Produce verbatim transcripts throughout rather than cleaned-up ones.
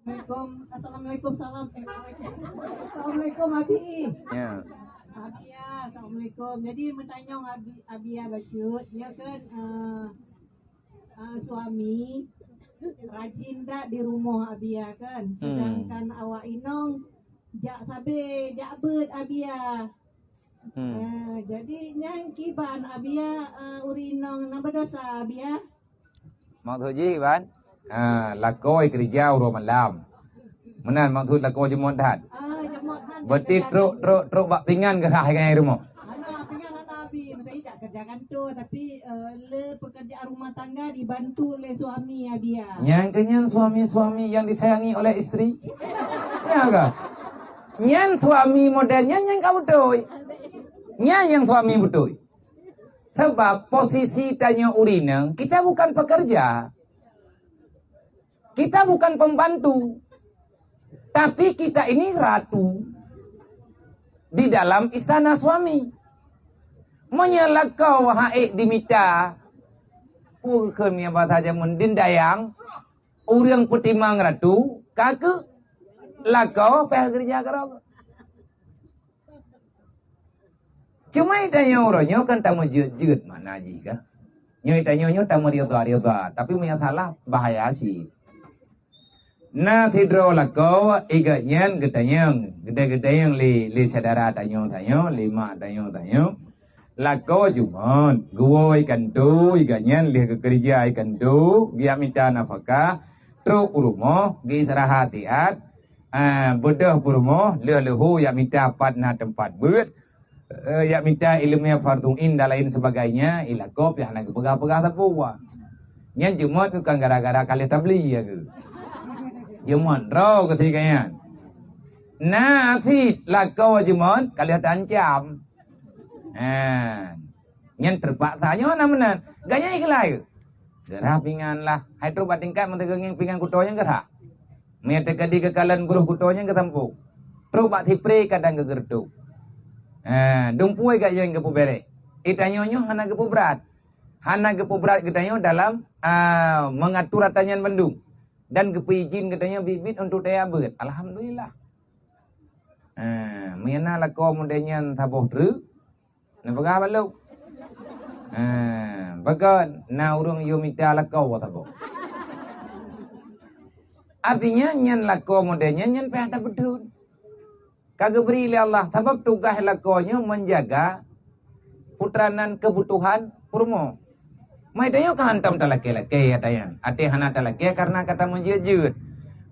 Assalamualaikum. Assalamualaikum, salam. Eh, Assalamualaikum, Abi. Ya. Abi ya, assalamualaikum. Jadi, meutanyong Abi, Abi ya bacut, ya kan, eh, eh, suami rajin dak di rumoh Abi ya kan? Hmm. Sedangkan awak inong jak sabe, jak beuet Abi ya. Hmm. Ah, jadi nyan kiban Abi ya, eh, ureueng inong na berdosa Abi ya? Maksud jih, Iban? Ha, lakoe keurija uroe malam. Meunan maksud lakoe jeuet that. Ah, jeuet that. Berarti trok, trok, trok bak pingan geurhah ngon rumoh. Hana, pingan hana Abi. Masa ijak kerja kantor, tapi, eh, le pekerjaan rumah tangga dibantu oleh suami Abi ya. Nyang keu nyan suami-suami yang disayangi oleh istri. Ya ke? Nyan suami model nyan nyang ka beutôi. Nyan nyang suami beutôi. Sebab posisi tanyoe ureueng inong, kita bukan pekerja. Kita bukan pembantu. Tapi kita ini ratu di dalam istana suami. Meunyoe lakoe hana ék dimita, peue kheun meunyoe basa jameun, dindayang, ureueng peutimang ratu, ka keuh lakoe payah geurija keudroe. Cuma tanyoe uroe nyoe kan tameujeuet-jeuet makna jih kah. Nyoe tanyoe nyoe tameurida-rida, tapi meunyoe salah bahaya cit. Na sidroe lakoe, i gobnyan geutanyong, geutanyong lé, lé syedara tanyoe-tanyoe, lé mak tanyoe-tanyoe. Lakoe jumôt, geuwoe i kantô, i gobnyan lheueh geukeurija i kantô, geujak mita nafakah, trok u rumoh, geuistirahat siat, Ah, beudôh peurumoh, lheueh leuhô jak mita pat na teumpat beuet, eh, jak mita ileumèe fardhu ain dan lain sebagainya, i lakoe pih hana geupeugah-peugah sapeue. Nyan jumôt keu kan gara-gara ka lheueh tabli ya keuh. Jumôt droe keu sigoe nyan. Na cit lakoe jumôt ka lheueh taancam. Ha. Nyan teupaksa nyoe na meunan. Gobnyan ikhlai. Geurhah pingan lah. Hai trok bak tingkat meuteugeueng pingan kuto nyan geurhah. Meunyo teukeudi geukalon broh kuto nyan geusampôk. Trok bak sipré kadang geugeureutok. Ha, dumpeue gobnyan geupeubèrèh. I tanyoe nyoe hana geupeubrat. Hana geupeubrat geutanyoe dalam, ah, mengatur ata nyan bandum. Dan geupeuijin geutanyoe biet-biet untuk tajak beuet. Alhamdulillah. Ha, meunyo na lakoe model nyan saboh treuk, Neupeugah bak lôn. Ha, pakon na ureueng yue mita lakoe saboh. Artinya, nyan lakoe model nyan, nyan payah tapeutreun. Ka geubri lé Allah, sabab tugaih lakoe nyoe menjaga putra nan keubutuhan peurumoh. Meuitanyoe ka hantom talakèe-lakèe ata nyan. Até hana talakèe karena ka tameujeuet-jeuet.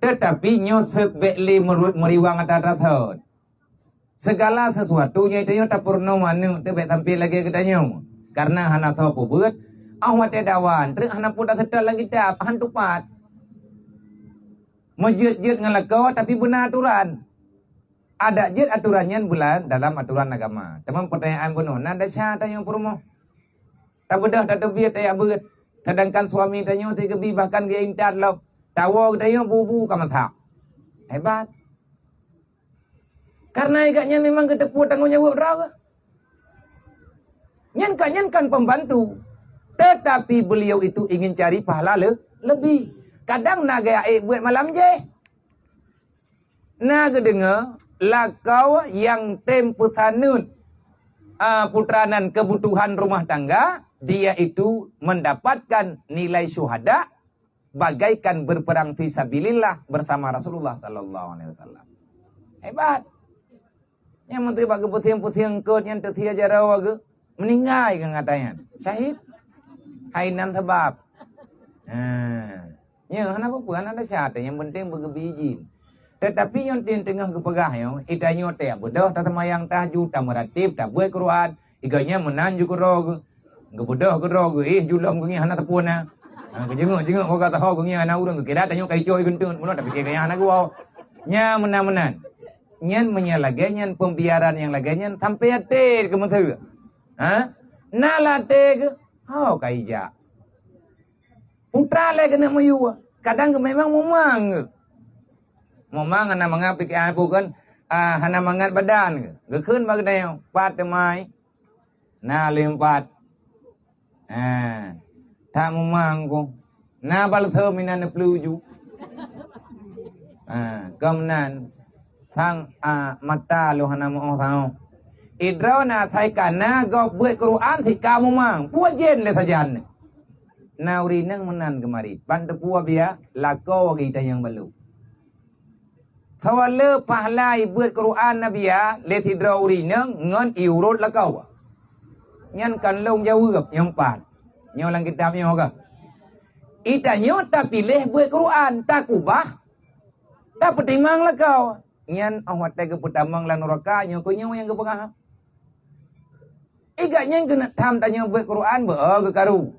Tetapi nyoe seb bèk lé meureuet meuriwang ata tasot. Segala sesuatu nyang tanyoe tapeurunoe aneuk teuh bèk sampoe lagèe geutanyoe. Karena hana soe peubeuet, óh watèe dawa treuk hana peue taseutôt lam kitab, han tupat. Meujeuet-jeuet ngon lakoe, tapi beuna aturan. Adak jeuet aturan nyan bula dalam aturan agama. Teuma peutanyaan bunoe, na desya tanyoe peurumoh? Tabeudôh tateubiet tajak beuet, sedangkan suami tanyoe sigeubi bahkan geuintat lom. Tawoe geutanyoe bu-bu ka masak. Hebat. Karena i gobnyan memang geuteupeue tanggong jaweueb droe. Nyan ka, nyan kan pembantu, tetapi beliau itu ingin cari pahala le-, lebih. Kadang na gaya ék buet malam jih. Na geudeungoe lakoe nyang tem peusaneut, a, putra nan keubutuhan rumah tangga, dia itu mendapatkan nilai syuhada, bagaikan berperang fi sabilillah bersama Rasulullah sallallahu alaihi wasallam. Hebat. Nyang meuteuh bak geupeusieng-peusieng eungkôt nyan teusia jaroe geuh, meuninggai geuh ngon ata nyan. Syahid. Hai nan sabab. Ha. Nyoe hana peue-peue, hana desya, nyang penting beugeubri idhin. Tetapi nyang teungoh geupeugah nyoe, i tanyoe teuh beudôh taseumayang tahajud, tameuratéb, tabeuet Quran, i gobnyan meunan ju keudroe geuh. Geubeudôh keudroe geuh, éh, ju lom geuh ngieng hana sapeue na. Ha, geujeungok-jeungok, ka taho geuh ngieng hana ureueng, geukira tanyoe ka icok i geunteut, meunan tapiké geuh nyan hana geuwoe. Nyan meunan-meunan. Nyan meunyo lagèe nyan, pembiaran nyang lagèe nyan sampoe até keu meuseu. Ha? Na lam até geuh, ho ka ijak. Putra lé keuneuk meuyue, kadang geuh memang mumang geuh. Mumang hana mangat piké-, ah, bukan, ah, hana mangat badan geuh. Geukheun bak geutanyoe, "Pat teumai?" "Na lé pat." "Ah, that mumang ku." "Na balsem inan neupluju." Ha, gobnyan sang, a, mata lôn hana meu'oh sahoe. Idroe na sai kana gob beuet Quran sika mumang. Peue jén lé sajan. Na ureueng inong meunan geumari. Ban teupeue biya, lakoe geuh tanyong balu. Sawa le pahala ibeuet Quran na biya lé sidroe ureueng inong ngon iurot lakoe. Nyan kan lôn jaweueb nyoe pat. Nyoe lam kitab nyoe ka. Itanyoe tapiléh beuet Quran, takubah, tapeutimang lakoe. Nyan 'oh watèe geupeutamong lam nuraka, nyoe keu nyoe nyang geupeugah. Igat nyan keuneuk tham tanyoe beuet Quran, beu geukaru.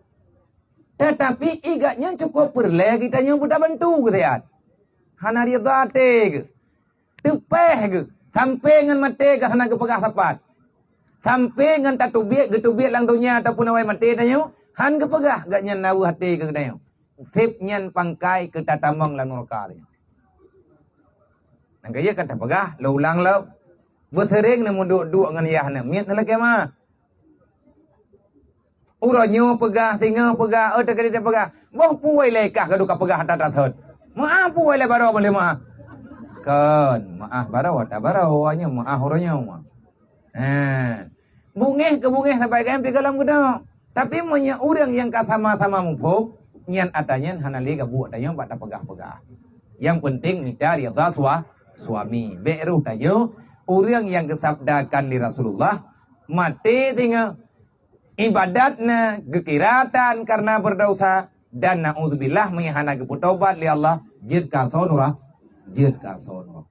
Teutapi igat nyan cukôp peureulèe geutanyoe beutabantu geusiat. Hana ridha até geuh. Teupèh geuh. Sampoe ngon maté geuh hana geupeugah sapat. Sampoe ngon tateubiet, geuteubiet lam donya ataupun awai maté tanyoe, han geupeugah geuh nyan naweuh até keu geutanyoe. Sép nyan pangkai keu tatamong lam nuraka tanyoe. Nyang keu jeuet ka tapeugah, lôn ulang lom. Beuseuréng neumeuduek-duek ngon yah neuh, miet neulakèe meu'ah. Uroe nyoe peugah, singoh peugah, oh, teuka-teuka peugah. Boh puwoe lé kah ka duka peugah that-that thot. Meu'ah puwoe lé baroe boleh meu'ah. Kon, meu'ah baroe, tak baroe, nyoe meu'ah uroe nyoe. Ha. Bungéh keu bungéh sabai gayang pi gohlom geudoe. Tapi meunyoe ureueng nyang ka sama-sama muphom, nyan atra nyan hana lé gabuek tanyoe bak tapeugah-peugah. Nyang peunteng mita ridha sua-, suami. Bèk rôh tanyoe, ureueng nyang geusabdakan lé Rasulullah, maté singoh, ibadat na geukira tan kareuna beudesya, dan na'udzubillah, meunyo hana geupeutobat lé Allah, jeuet keu asoe nura-, jeuet keu asoe nuraka.